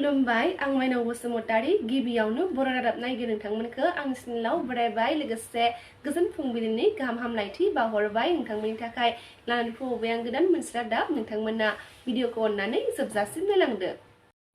खुलुमबाय आं माइनाव बसुमतारी गिबियावनो बर' रादाब नायगिरि नोंथांमोनखौ आंनि चेनेलाव बरायबाय लोगोसे गोजोन फुंबिलिनि गाहाम हामलायथि बावहरबाय नोंथांमोननि थाखाय लानानै फैबाय आं गोदान मोनसे रादाब नोंथांमोना भिडिअखौ अननानै जोबजासिम नायलांदो।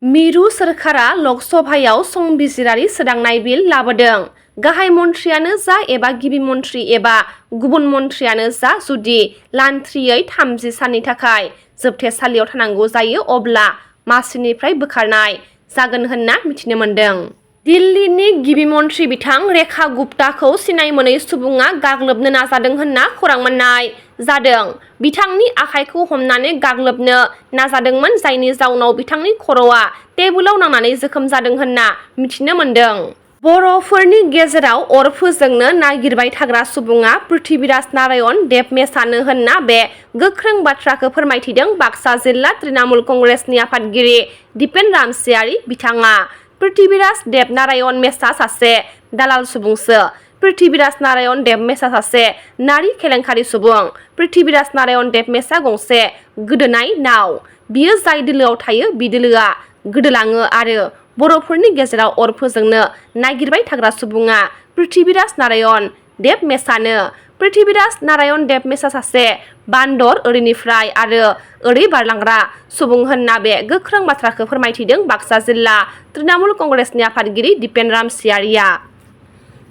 मिरु सोरखारा लकसभायाव संबिजिरारि सोदांनाय बिल लाबोदों। गाहाय मन्थ्रियानो जा एबा गिबि मन्थ्रि एबा गुबुन मन्थ्रियानो जा जुदि लान्थ्रियै 30 साननि थाखाय जोबथेसालियाव थानांगौ जायो अब्ला मासिनिफ्राय बोखारनाय जागोन होनना मिथिनो मोन्दों। दिल्लीनि गिबि मन्थ्रि बिथां रेखा गुप्ताखौ सिनाय मोनै सुबुङा गाग्लोबनो नाजादों होनना खौरां मोननाय जादों। बिथांनि आखाइखौ हमनानै गाग्लोबनो नाजादोंमोन जायनि जाउनाव बिथांनि खर'आ टेबोलाव नांनानै जोखोम जादों होनना मिथिनो मोन्दों। बर'फोरनि गेजेराव अर फोजोंनो नागिरबाय थाग्रा सुबुङा पृथ्वीराज नारायण देबमेसानो होनना बे गोख्रों बाथ्राखौ फोरमायथिदों बाक्सा जिल्ला तृणमूल कंग्रेसनि आफादगिरि दिपेन रामसियारि बिथाङा। पृथ्वीराज देब नारायण मेसा सासे दालाल सुबुंसो। पृथ्वीराज नारायण देबमेसा सासे नारि केलेंकारि सुबुं। पृथ्वीराज नारायण देबमेसा गंसे गोदोनाय नाव। बियो जाय दोलोआव थायो बि दोलोआ गोदोलाङो आरो बर'फोरनि गेजेराव अर फोजोंनो नागिरबाय थाग्रा सुबुङा पृथ्वीराज नारायण देबमेसानो। पृथ्वीराज नारायण देबमेसा सासे बान्दर ओरैनिफ्राय आरो ओरै बारलांग्रा सुबुं होनना बे गोख्रों बाथ्राखौ फोरमायथिदों बाक्सा जिल्ला तृणमूल कंग्रेसनि आफादगिरि दिपेन रामसियारिया।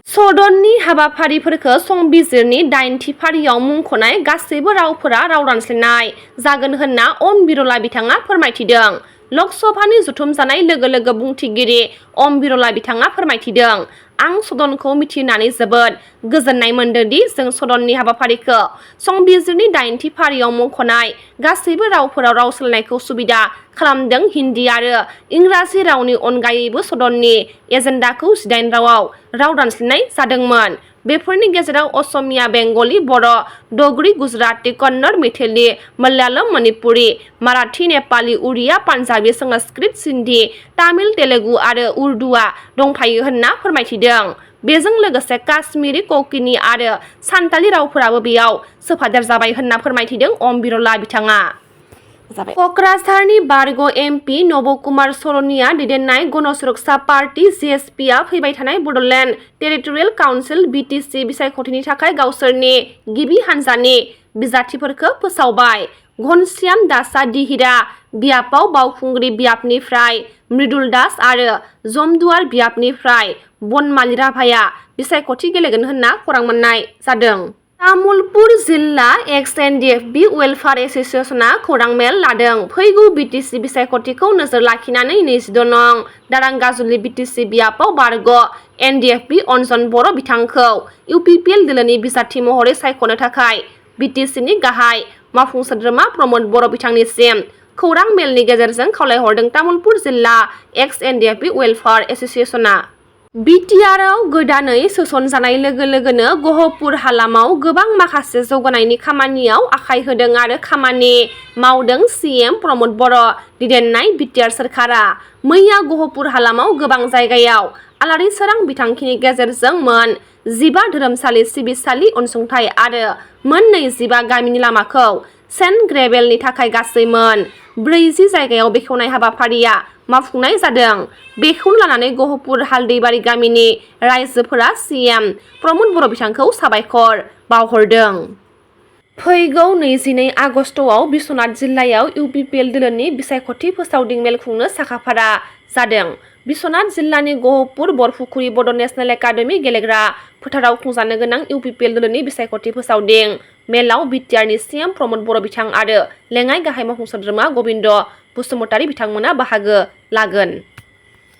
सदननि हाबाफारिफोरखौ संबिजिरनि 8थि फारियाव मुंख'नाय गासैबो रावफोरा राव दानस्लायनाय जागोन होनना ओम बिरला बिथाङा फोरमायथिदों। लकसभानि जथुम जानाय लोगो लोगो बुंथिगिरि ओम बिरला बिथाङा फोरमायथिदों। आं सदनखौ मिथिनानै जोबोद गोजोननाय मोनदों दि जों सदननि हाबाफारिखौ संबिजिरनि 8थि फारियाव मुंख'नाय गासैबो रावफोराव राव सोलायनायखौ सुबिदा खालामदों। हिन्दी आरो इंराजि रावनि अनगायैबो सदननि एजेन्डाखौ 18 रावाव राव दानस्लायनाय जादोंमोन। बेफोरनि गेजेराव असमिया, बेंगली, बर', डगरी, गुजराती, कन्नड़, मैथिली, मलयालम, मणिपुरी, माराठी, नेपाली, उड़िया, पान्जाबी, संस्कृत, सिन्धी, तामिल, तेलुगु आरो उर्दुआ दंफायो होनना फोरमायथिदों। बेजों लोगोसे काश्मीरी, कौकिनी आरो सान्ताली रावफोराबो बेयाव सोफादेर जाबाय होनना फोरमायथिदों ओम बिरला बिथाङा। क'क्राझारनि बारग' एमपि नबकुमार सर'निया दैदेननाय गण सुरक्षा पार्टी (जेएसपी) आ फैबाय थानाय बड'लेण्ड टेरिटरियेल काउन्सिल (बीटीसी) बिसायख'थिनि थाखाय गावसोरनि गिबि हान्जानि बिजाथिफोरखौ फोसावबाय। घनश्याम दासआ दिहिरा बियाबाव, बावखुंग्रि बियाबनिफ्राय मृदुल दास आरो जमदुवार बियाबनिफ्राय बनमाली राभाया बिसायख'थि गेलेगोन होनना खौरां मोननाय जादों। तामुलपुर जिल्ला एक्स-एनडिएफबि वेलफेयार एस'सिएशनआ खौरां मेल लादों। फैगौ बीटीसी बिसायख'थिखौ नोजोर लाखिनानै 26 नं दारांगाजुलि बीटीसी बियाबाव बारग' एनडिएफबि अन्जन बर' बिथांखौ इउपिपिएल दोलोनि बिजाथि महरै सायख'नो थाखाय बीटीसीनि गाहाय मावफुं सोद्रोमा प्रमद बर' बिथांनिसिम खौरां मेलनि गेजेरजों खावलायहरदों। तामुलपुर जिल्ला एक्स-एनडिएफबि वेलफेयार एस'सिएशनआ बिटिआरआव गोदानै सोसनजानाय लोगो लोगोनो गहपुर हालामाव गोबां माखासे जौगानायनि खामानियाव आखाइ होदों आरो खामानि मावदों। सीएम प्रमद बर' दैदेननाय बिटिआर सोरखारा मैया गहपुर हालामाव गोबां जायगायाव आलारि सोरां बिथांखिनि गेजेरजों मोन 15 धोरोमसालि, सिबिसालि अनसुंथाइ आरो मोन 25 गामिनि लामाखौ सेन्ड ग्रेभेलनि थाखाय गासै मोन 40 जायगायाव बेखेवनाय हाबाफारिया मावफुंनाय जादों। बेखौनो लानानै गहपुर हालदैबारि गामिनि रायजोफोरा सीएम प्रमद बर' बिथांखौ साबायखर बावहरदों। फैगौ 22 आगस्टआव बिश्वनाथ जिल्लायाव इउपिपिएल दोलोनि बिसायख'थि फोसावदिं मेल खुंनो साखाफारा जादों। बिश्वनाथ जिल्लानि गहपुर बरफुखुरि बड' नेशनेल एकाडेमि गेलेग्रा फोथाराव खुंजानो गोनां इउपिपिएल दोलोनि बिसायख'थि फोसावदिं मेलाव बिटिआरनि सीएम प्रमद बर' बिथां आरो लेङाइ गाहाय मावफुं सोद्रोमा गबिन्द बसुमतारी बिथांमोना बाहागो लागोन।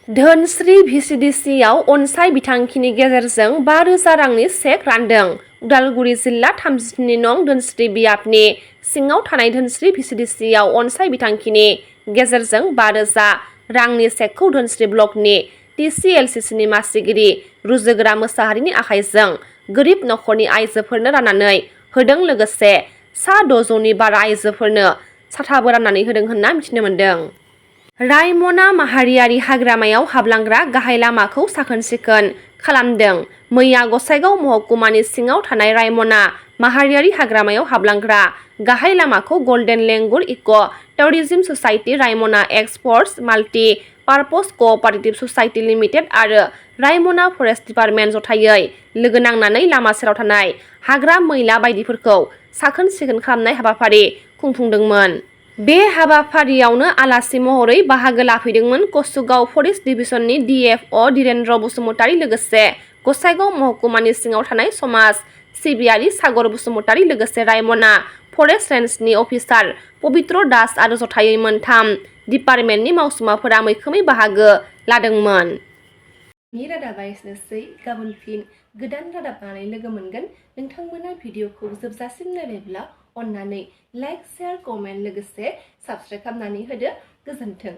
धोनस्री भिसिडिसिआव अनसाय बिथांखिनि गेजेरजों 5,000 रांनि चेक रानदों। उदालगुरि जिल्ला 37 नं धोनस्री बियाबनि सिङाव थानाय धोनस्री भिसिडिसिआव अनसाय बिथांखिनि गेजेरजों 5,000 रांनि चेकखौ धोनस्री ब्लकनि टिसिएलसिसिनि मासिगिरि रुजुगोरा मोसाहारिनि आखाइजों गोरिब नखरनि आइजोफोरनो राननानै होदों लोगोसे सा 600नि बारा आइजोफोरनो साथाबो राननानै होदों होनना मिथिनो मोन्दों। रायमना माहारियारि हाग्रामायाव हाबलांग्रा गाहाय लामाखौ साखोन-सिखोन खालामदों। मैया गसाइगाव महकुमानि सिङाव थानाय रायमना माहारियारि हाग्रामायाव हाबलांग्रा गाहाय लामाखौ golden langur eco' tourism society, रायमना experts multi purpose cooperative society limited आरो रायमना फरेस्ट डिपार्टमेन्ट जथायै लोगो नांनानै लामा सेराव थानाय हाग्रा मैला बायदिफोरखौ साखोन सिखोन खालामनाय हाबाफारि खुंफुंदोंमोन। बे हाबाफारियावनो आलासि महरै बाहागो लाफैदोंमोन कसुगाव फरेस्ट डिभिजननि DFO धीरेन्द्र बसुमतारी लोगोसे गसाइगाव महकुमानि सिङाव थानाय समाज सिबियारि सागर बसुमतारी लोगोसे रायमना फरेस्ट रेन्जनि अफिसार पबित्र दास आरो जथायै मोनथाम डिपार्टमेन्टनि मावसुमाफोरा मैखोमै बाहागो लादोंमोन। रादाबा एसेनोसै, गाबोन फिन गोदान रादाब लानानै लोगो मोनगोन। नोंथांमोना भिडिअखौ जोबजासिम नायबायब्ला अन्नानै लाइक, शेयार, कमेन्ट लोगोसे साबस्क्राइब खालामनानै होदो। गोजोन्थों।